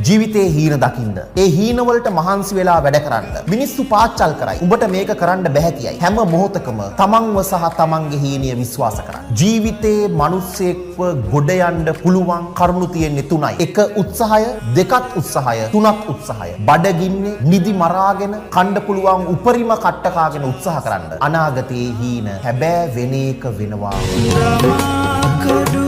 ජීවිතේ හීන දකින්න. ඒ හීන වලට මහන්සි වෙලා වැඩ කරන්න. මිනිස්සු පාච්චල් කරයි. උඹට මේක කරන්න බැහැ කියයි. හැම මොහොතකම තමන්ව සහ තමන්ගේ හීනය විශ්වාස කරන්න. ජීවිතේ මිනිස්සෙක්ව ගොඩ යන්න පුළුවන් කරුණු තියෙන්නේ තුනයි. එක උත්සාහය, දෙකත් උත්සාහය, තුනත් උත්සාහය. බඩගින්නේ නිදි මරාගෙන කන්න පුළුවන් උපරිම කට්ට කාගෙන උත්සාහ කරන්න. අනාගතයේ හීන හැබෑ වෙන එක වෙනවා. කඩු.